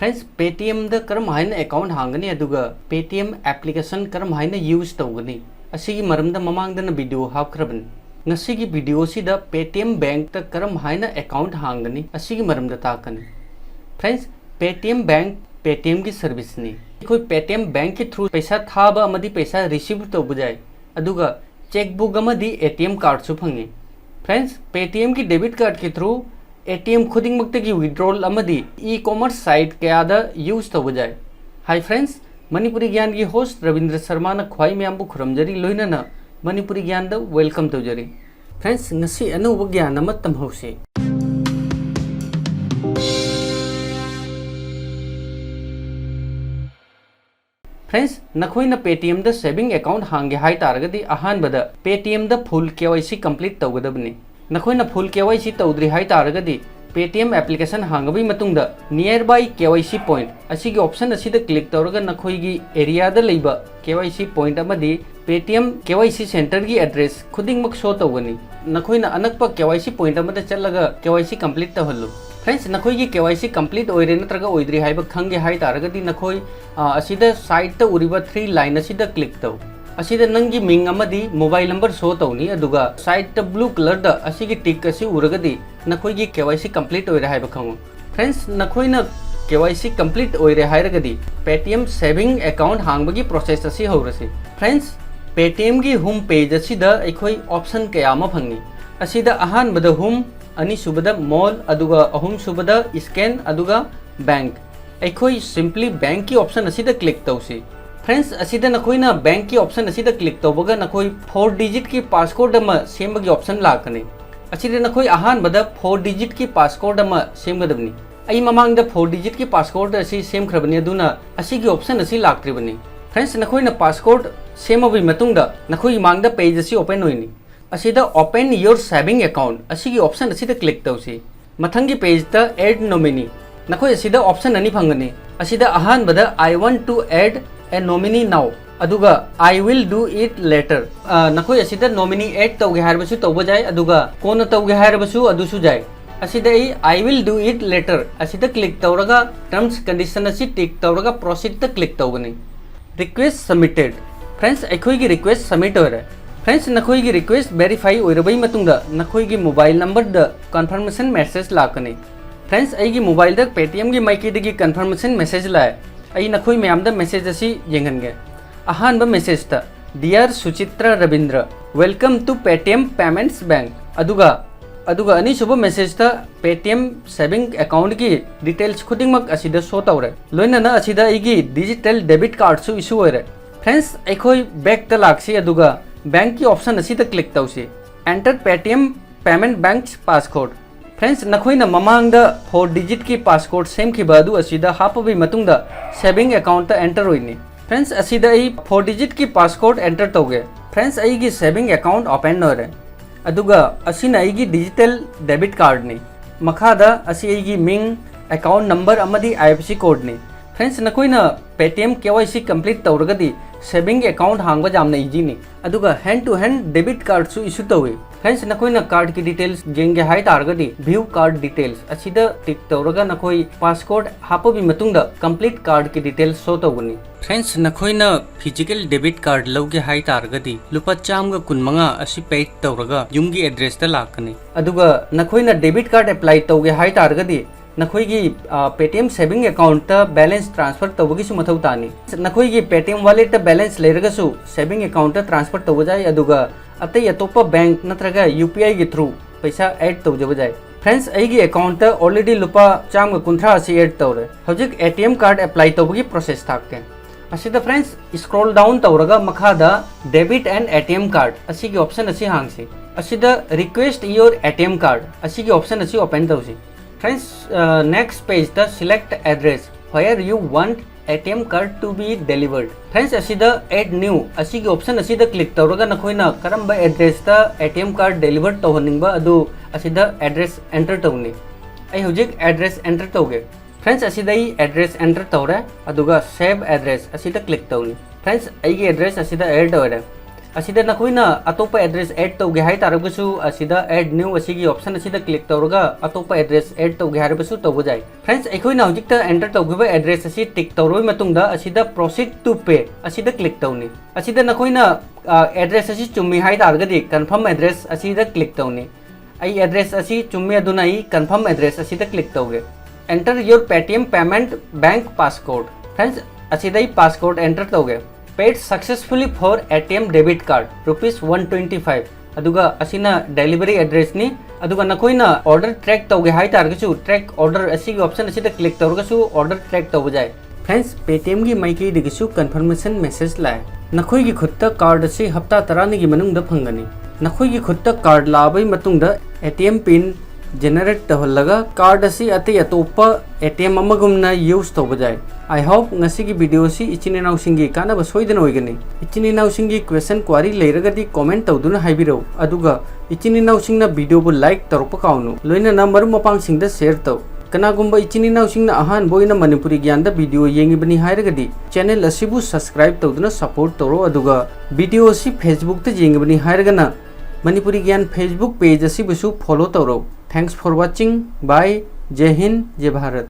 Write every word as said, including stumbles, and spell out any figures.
Friends, Paytmꯗ ꯀꯔꯝ ꯍꯥꯏꯅ account ꯍꯥꯡꯒꯅꯤ ꯑꯗꯨꯒ Paytm application ꯀꯔꯝ ꯍꯥꯏꯅ use ꯇꯧꯒꯅꯤ, ꯑꯁꯤꯒꯤ ꯃꯔꯝꯗ ꯃꯃꯥꯡꯗꯅ video ꯍꯥꯞꯈ꯭ꯔꯕꯅꯤ꯫ ꯉꯁꯤꯒꯤ video ꯑꯁꯤꯗ Paytm Bankꯇ ꯀꯔꯝ ꯍꯥꯏꯅ account ꯍꯥꯡꯒꯅꯤ, ꯑꯁꯤꯒꯤ ꯃꯔꯝꯗ ꯇꯥꯛꯀꯅꯤ꯫ Friends, Paytm Bank Paytmꯒꯤ serviceꯅꯤ꯫ ꯑꯩꯈꯣꯏ Paytm Bankꯀꯤ through ꯄꯩꯁꯥ ꯊꯥꯕ ꯑꯃꯗꯤ ꯄꯩꯁꯥ receive ꯇꯧꯕ ꯌꯥꯏ, ꯑꯗꯨꯒ chequebook ꯑꯃꯗꯤ ATM cardꯁꯨ ꯐꯪꯉꯤ꯫ Friends, Paytmꯒꯤ debit cardꯀꯤ through ATM ꯈꯨꯗꯤꯡꯃꯛꯇꯒꯤ withdrawal ꯑꯃꯗꯤ e-commerce site ꯀꯌꯥꯗ use ꯇꯧꯕ ꯌꯥꯏ꯫ Hi friends, Manipuri ꯒ꯭ꯌꯥꯟꯒꯤ host Rabindra ꯁꯔꯃꯥꯅ ꯈ꯭ꯋꯥꯏ ꯃꯌꯥꯝꯕꯨ ꯈꯨꯔꯨꯝꯖꯔꯤ, ꯂꯣꯏꯅꯅ ꯃꯅꯤꯄꯨꯔꯤ ꯒ꯭ꯌꯥꯟꯗ welcome ꯇꯧꯖꯔꯤ꯫ Friends, ꯉꯁꯤ ꯑꯅꯧꯕ ꯒ꯭ꯌꯥꯟ ꯑꯃ ꯇꯝꯍꯧꯁꯤ꯫ Friends, ꯅꯈꯣꯏꯅ Paytmꯗ saving account ꯍꯥꯡꯒꯦ ꯍꯥꯏ ꯇꯥꯔꯒꯗꯤ ꯑꯍꯥꯟꯕꯗ Paytmꯗ full KYC complete ꯇꯧꯒꯗꯕꯅꯤ꯫ ꯅꯈꯣꯏꯅ full KYC ꯇꯧꯗ꯭ꯔꯤ ꯍꯥꯏ ꯇꯥꯔꯒꯗꯤ Paytm application ꯍꯥꯡꯉꯕꯒꯤ ꯃꯇꯨꯡꯗ nearby KYC point ꯑꯁꯤꯒꯤ option ꯑꯁꯤꯗ click ꯇꯧꯔꯒ ꯅꯈꯣꯏꯒꯤ areaꯗ ꯂꯩꯕ KYC point ꯑꯃꯗꯤ Paytm KYC centreꯒꯤ address ꯈꯨꯗꯤꯡꯃꯛ show ꯇꯧꯒꯅꯤ꯫ ꯅꯈꯣꯏꯅ ꯑꯅꯛꯄ KYC point ꯑꯃꯗ ꯆꯠꯂꯒ KYC complete ꯇꯧꯍꯜꯂꯨ꯫ Friends, ꯅꯈꯣꯏꯒꯤ KYC complete ꯑꯣꯏꯔꯦ ꯅꯠꯇ꯭ꯔꯒ ꯑꯣꯏꯗ꯭ꯔꯤ ꯍꯥꯏꯕ ꯈꯪꯒꯦ ꯍꯥꯏ ꯇꯥꯔꯒꯗꯤ ꯅꯈꯣꯏ, ꯑ, ꯑꯁꯤꯗ sideꯇ ꯎꯔꯤꯕ three line ꯑꯁꯤꯗ click ꯇꯧ꯫ ꯑꯁꯤꯗ ꯅꯪꯒꯤ ꯃꯤꯡ ꯑꯃꯗꯤ mobile number show ꯇꯧꯅꯤ, ꯑꯗꯨꯒ sideꯇ blue colourꯗ ꯑꯁꯤꯒꯤ tick ꯑꯁꯤ ꯎꯔꯒꯗꯤ ꯅꯈꯣꯏꯒꯤ KYC complete ꯑꯣꯏꯔꯦ ꯍꯥꯏꯕ ꯈꯪꯉꯨ꯫ Friends, ꯅꯈꯣꯏꯅ KYC complete ꯑꯣꯏꯔꯦ ꯍꯥꯏꯔꯒꯗꯤ Paytm saving account ꯍꯥꯡꯕꯒꯤ process ꯑꯁꯤ ꯍꯧꯔꯁꯤ꯫ Friends, Paytmꯒꯤ home page ꯑꯁꯤꯗ ꯑꯩꯈꯣꯏ option ꯀꯌꯥ ꯑꯃ ꯐꯪꯏ꯫ ꯑꯁꯤꯗ ꯑꯍꯥꯟꯕꯗ home, ꯑꯅꯤꯁꯨꯕꯗ more, ꯑꯗꯨꯒ ꯑꯍꯨꯝꯁꯨꯕꯗ scan, ꯑꯗꯨꯒ bank꯫ ꯑꯩꯈꯣꯏ simply bankꯀꯤ option ꯑꯁꯤꯗ click ꯇꯧꯁꯤ꯫ Friends, ꯑꯁꯤꯗ ꯅꯈꯣꯏꯅ bankꯀꯤ option ꯑꯁꯤꯗ click ꯇꯧꯕꯒ ꯅꯈꯣꯏ four digitꯀꯤ passcode ꯑꯃ ꯁꯦꯝꯕꯒꯤ option ꯂꯥꯛꯀꯅꯤ꯫ ꯑꯁꯤꯗ ꯅꯈꯣꯏ ꯑꯍꯥꯟꯕꯗ four digitꯀꯤ passcode ꯑꯃ ꯁꯦꯝꯒꯗꯕꯅꯤ꯫ ꯑꯩ ꯃꯃꯥꯡꯗ four digitꯀꯤ passcode ꯑꯁꯤ ꯁꯦꯝꯈ꯭ꯔꯕꯅꯤ, ꯑꯗꯨꯅ ꯑꯁꯤꯒꯤ option ꯑꯁꯤ ꯂꯥꯛꯇ꯭ꯔꯤꯕꯅꯤ꯫ Friends, ꯅꯈꯣꯏꯅ passcode ꯁꯦꯝꯃꯕꯒꯤ ꯃꯇꯨꯡꯗ ꯅꯈꯣꯏꯒꯤ ꯃꯥꯡꯗ page ꯑꯁꯤ open ꯑꯣꯏꯅꯤ꯫ ꯑꯁꯤꯗ open your saving account ꯑꯁꯤꯒꯤ option ꯑꯁꯤꯗ click ꯇꯧꯁꯤ꯫ ꯃꯊꯪꯒꯤ pageꯇ add nominee꯫ ꯅꯈꯣꯏ ꯑꯁꯤꯗ option ꯑꯅꯤ ꯐꯪꯒꯅꯤ꯫ ꯑꯁꯤꯗ ꯑꯍꯥꯟꯕꯗ "I want to add a nominee now" ꯑꯗꯨꯒ "I will do it later"꯫ ꯑ, ꯅꯈꯣꯏ ꯑꯁꯤꯗ nominee add ꯇꯧꯒꯦ ꯍꯥꯏꯔꯕꯁꯨ ꯇꯧꯕ ꯌꯥꯏ, ꯑꯗꯨꯒ ꯀꯣꯟꯅ ꯇꯧꯒꯦ ꯍꯥꯏꯔꯕꯁꯨ ꯑꯗꯨꯁꯨ ꯌꯥꯏ꯫ ꯑꯁꯤꯗ ꯑꯩ "I will do it later" ꯑꯁꯤꯗ click ꯇꯧꯔꯒ terms condition ꯑꯁꯤ tick ꯇꯧꯔꯒ proceed ꯇ click ꯇꯧꯒꯅꯤ꯫ Request submitted꯫ Friends, ꯑꯩꯈꯣꯏꯒꯤ request submit ꯑꯣꯏꯔꯦ꯫ Friends, ꯅꯈꯣꯏꯒꯤ request verify ꯑꯣꯏꯔꯕꯩ ꯃꯇꯨꯡꯗ ꯅꯈꯣꯏꯒꯤ mobile number ꯗ confirmation message ꯂꯥꯛꯀꯅꯤ꯫ Friends, ꯑꯩꯒꯤ mobile ꯗ Paytm ꯒꯤ ꯃꯥꯏꯀꯩꯗꯒꯤ confirmation message ꯂꯥꯛꯑꯦ꯫ ꯑꯩ ꯅꯈꯣꯏ ꯃꯌꯥꯝꯗ message ꯑꯁꯤ ꯌꯦꯡꯍꯟꯒꯦ꯫ ꯑꯍꯥꯟꯕ message ꯇ, "Dear Suchitra Ravindra, welcome to Paytm Payments Bank"꯫ ꯑꯗꯨꯒ, ꯑꯗꯨꯒ ꯑꯅꯤꯁꯨꯕ message ꯇ Paytm saving account ꯀꯤ details ꯈꯨꯗꯤꯡꯃꯛ ꯑꯁꯤꯗ show ꯇꯧꯔꯦ꯫ ꯂꯣꯏꯅꯅ ꯑꯁꯤꯗ ꯑꯩꯒꯤ digital debit card ꯁꯨ issue ꯑꯣꯏꯔꯦ꯫ Friends, ꯑꯩꯈꯣꯏ back ꯇ ꯂꯥꯛꯁꯤ, ꯑꯗꯨꯒ bank ꯀꯤ option ꯑꯁꯤꯗ click ꯇꯧꯁꯤ꯫ "Enter Paytm Payment Bank's passcode"꯫ Friends, ꯅꯈꯣꯏꯅ ꯃꯃꯥꯡꯗ four digit ꯀꯤ passcode ꯁꯦꯝꯈꯤꯕ ꯑꯗꯨ ꯑꯁꯤꯗ ꯍꯥꯞꯄꯕꯒꯤ ꯃꯇꯨꯡꯗ saving account ꯇ enter ꯑꯣꯏꯅꯤ꯫ Friends, ꯑꯁꯤꯗ ꯑꯩ four digit ꯀꯤ passcode enter ꯇꯧꯒꯦ꯫ Friends, ꯑꯩꯒꯤ saving account open ꯑꯣꯏꯔꯦ꯫ ꯑꯗꯨꯒ ꯑꯁꯤꯅ ꯑꯩꯒꯤ digital debit card ꯅꯤ꯫ ꯃꯈꯥꯗ ꯑꯁꯤ ꯑꯩꯒꯤ ꯃꯤꯡ, account number ꯑꯃꯗꯤ I F S C code ꯅꯤ꯫ Friends, ꯅꯈꯣꯏꯅ Paytm K Y C complete ꯇꯧꯔꯒꯗꯤ saving account ꯍꯥꯡꯕ ꯌꯥꯝꯅ easy ꯅꯤ꯫ ꯑꯗꯨꯒ hand to hand debit card ꯁꯨ issue ꯇꯧꯏ꯫ Friends, ꯅꯈꯣꯏꯅ card ꯀꯤ details ꯌꯦꯡꯒꯦ ꯍꯥꯏ ꯇꯥꯔꯒꯗꯤ view card details ꯑꯁꯤꯗ tick ꯇꯧꯔꯒ ꯅꯈꯣꯏ passcode ꯍꯥꯞꯄꯕꯒꯤ ꯃꯇꯨꯡꯗ complete card ꯀꯤ details show ꯇꯧꯒꯅꯤ꯫ Friends, ꯅꯈꯣꯏꯅ physical debit card ꯂꯧꯒꯦ ꯍꯥꯏ ꯇꯥꯔꯒꯗꯤ ꯂꯨꯄꯥ ꯆꯥꯝꯃꯒ ꯀꯨꯟꯃꯉꯥ ꯑꯁꯤ paid ꯇꯧꯔꯒ ꯌꯨꯝꯒꯤ address ꯇ ꯂꯥꯛꯀꯅꯤ꯫ ꯑꯗꯨꯒ ꯅꯈꯣꯏꯅ debit card apply ꯇꯧꯒꯦ ꯍꯥꯏ ꯇꯥꯔꯒꯗꯤ ꯅꯈꯣꯏꯒꯤ, ꯑ, Paytm saving account ꯇ balance transfer ꯇꯧꯕꯒꯤꯁꯨ ꯃꯊꯧ ꯇꯥꯅꯤ꯫ ꯅꯈꯣꯏꯒꯤ Paytm wallet ꯇ balance ꯂꯩꯔꯒꯁꯨ saving account ꯇ transfer ꯇꯧꯕ ꯌꯥꯏ, ꯑꯗꯨꯒ ꯑꯇꯩ ꯑꯇꯣꯞꯄ bank ꯅꯠꯇ꯭ꯔꯒ U P I ꯒꯤ through ꯄꯩꯁꯥ add ꯇꯧꯖꯕ ꯌꯥꯏ꯫ Friends, ꯑꯩꯒꯤ account ꯇ already ꯂꯨꯄꯥ ꯆꯥꯝꯃꯒ ꯀꯨꯟꯊ꯭ꯔꯥ ꯑꯁꯤ add ꯇꯧꯔꯦ꯫ ꯍꯧꯖꯤꯛ A T M card apply ꯇꯧꯕꯒꯤ process ꯇꯥꯛꯀꯦ꯫ ꯑꯁꯤꯗ friends, scroll down ꯇꯧꯔꯒ ꯃꯈꯥꯗ debit and A T M card ꯑꯁꯤꯒꯤ option ꯑꯁꯤ ꯍꯥꯡꯁꯤ꯫ ꯑꯁꯤꯗ request your A T M card ꯑꯁꯤꯒꯤ option ꯑꯁꯤ open ꯇꯧꯁꯤ꯫ Friends, ꯑ, next page ꯇ select address where you want A T M card to be delivered꯫ Friends, ꯑꯁꯤꯗ add new ꯑꯁꯤꯒꯤ option ꯑꯁꯤꯗ click ꯇꯧꯔꯒ ꯅꯈꯣꯏꯅ ꯀꯔꯝꯕ address ꯇ A T M card deliver ꯇꯧꯍꯟꯅꯤꯡꯕ ꯑꯗꯨ ꯑꯁꯤꯗ address enter ꯇꯧꯅꯤ꯫ ꯑꯩ ꯍꯧꯖꯤꯛ address enter ꯇꯧꯒꯦ꯫ Friends, ꯑꯁꯤꯗ ꯑꯩ address enter ꯇꯧꯔꯦ, ꯑꯗꯨꯒ save address ꯑꯁꯤꯗ click ꯇꯧꯅꯤ꯫ Friends, ꯑꯩꯒꯤ address ꯑꯁꯤꯗ add ꯑꯣꯏꯔꯦ꯫ ꯑꯁꯤꯗ ꯅꯈꯣꯏꯅ ꯑꯇꯣꯞꯄ address add ꯇꯧꯒꯦ ꯍꯥꯏ ꯇꯥꯔꯒꯁꯨ, ꯑꯁꯤꯗ add new ꯑꯁꯤꯒꯤ option ꯑꯁꯤꯗ click ꯇꯧꯔꯒ ꯑꯇꯣꯞꯄ address add ꯇꯧꯒꯦ ꯍꯥꯏꯔꯕꯁꯨ ꯇꯧꯕ ꯌꯥꯏ꯫ Friends, ꯑꯩꯈꯣꯏꯅ ꯍꯧꯖꯤꯛꯇ enter ꯇꯧꯈꯤꯕ address ꯑꯁꯤ tick ꯇꯧꯔꯕ ꯃꯇꯨꯡꯗ, ꯑꯁꯤꯗ proceed to pay ꯑꯁꯤꯗ click ꯇꯧꯅꯤ꯫ ꯑꯁꯤꯗ ꯅꯈꯣꯏꯅ, ꯑ, address ꯑꯁꯤ ꯆꯨꯝꯃꯤ ꯍꯥꯏ ꯇꯥꯔꯒꯗꯤ, confirm address ꯑꯁꯤꯗ click ꯇꯧꯅꯤ꯫ ꯑꯩ address ꯑꯁꯤ ꯆꯨꯝꯃꯤ, ꯑꯗꯨꯅ ꯑꯩ confirm address ꯑꯁꯤꯗ click ꯇꯧꯒꯦ꯫ Enter your Paytm payment bank passcode꯫ Friends, ꯑꯁꯤꯗ ꯑꯩ passcode enter ꯇꯧꯒꯦ꯫ Paid successfully for A T M debit card, rupees one twenty five꯫ ꯑꯗꯨꯒ ꯑꯁꯤꯅ delivery addressꯅꯤ꯫ ꯑꯗꯨꯒ ꯅꯈꯣꯏꯅ order track ꯇꯧꯒꯦ ꯍꯥꯏ ꯇꯥꯔꯒꯁꯨ, track order ꯑꯁꯤꯒꯤ option ꯑꯁꯤꯗ click ꯇꯧꯔꯒꯁꯨ order track ꯇꯧꯕ ꯌꯥꯏ꯫ Friends, Paytmꯒꯤ ꯃꯥꯏꯀꯩꯗꯒꯤꯁꯨ confirmation message ꯂꯥꯛꯑꯦ꯫ ꯅꯈꯣꯏꯒꯤ ꯈꯨꯠꯇ card ꯑꯁꯤ ꯍꯞꯇꯥ ꯇꯔꯥꯅꯤꯒꯤ ꯃꯅꯨꯡꯗ ꯐꯪꯒꯅꯤ꯫ ꯅꯈꯣꯏꯒꯤ ꯈꯨꯠꯇ card ꯂꯥꯛꯑꯕꯒꯤ ꯃꯇꯨꯡꯗ, A T M pin generate ꯇꯧꯍꯜꯂꯒ card ꯑꯁꯤ ꯑꯇꯩ ꯑꯇꯣꯞꯄ A T M ꯑꯃꯒꯨꯝꯅ use ꯇꯧꯕ ꯌꯥꯏ꯫ I hope ꯉꯁꯤꯒꯤ video ꯑꯁꯤ ꯏꯆꯤꯟ ꯏꯅꯥꯎꯁꯤꯡꯒꯤ ꯀꯥꯟꯅꯕ ꯁꯣꯏꯗꯅ ꯑꯣꯏꯒꯅꯤ꯫ ꯏꯆꯤꯟ ꯏꯅꯥꯎꯁꯤꯡꯒꯤ question, query ꯂꯩꯔꯒꯗꯤ comment ꯇꯧꯗꯨꯅ ꯍꯥꯏꯕꯤꯔꯛꯎ꯫ ꯑꯗꯨꯒ ꯏꯆꯤꯟ ꯏꯅꯥꯎꯁꯤꯡꯅ videoꯕꯨ like ꯇꯧꯔꯛꯄ ꯀꯥꯎꯅꯨ, ꯂꯣꯏꯅꯅ ꯃꯔꯨꯞ ꯃꯄꯥꯡꯁꯤꯡꯗ share ꯇꯧ꯫ ꯀꯅꯥꯒꯨꯝꯕ ꯏꯆꯤꯟ ꯏꯅꯥꯎꯁꯤꯡꯅ ꯑꯍꯥꯟꯕ ꯑꯣꯏꯅ ꯃꯅꯤꯄꯨꯔꯤ ꯒ꯭ꯌꯥꯟꯗ video ꯌꯦꯡꯉꯤꯕꯅꯤ ꯍꯥꯏꯔꯒꯗꯤ, channel ꯑꯁꯤꯕꯨ subscribe ꯇꯧꯗꯨꯅ support ꯇꯧꯔꯣ꯫ ꯑꯗꯨꯒ video ꯑꯁꯤ Facebookꯇ ꯌꯦꯡꯉꯤꯕꯅꯤ ꯍꯥꯏꯔꯒꯅ, ꯃꯅꯤꯄꯨꯔꯤ ꯒ꯭ꯌꯥꯟ Facebook page ꯑꯁꯤꯕꯨꯁꯨ follow ꯇꯧꯔꯣ꯫ Thanks for watching. Bye. Jai Hind, Jai Bharat.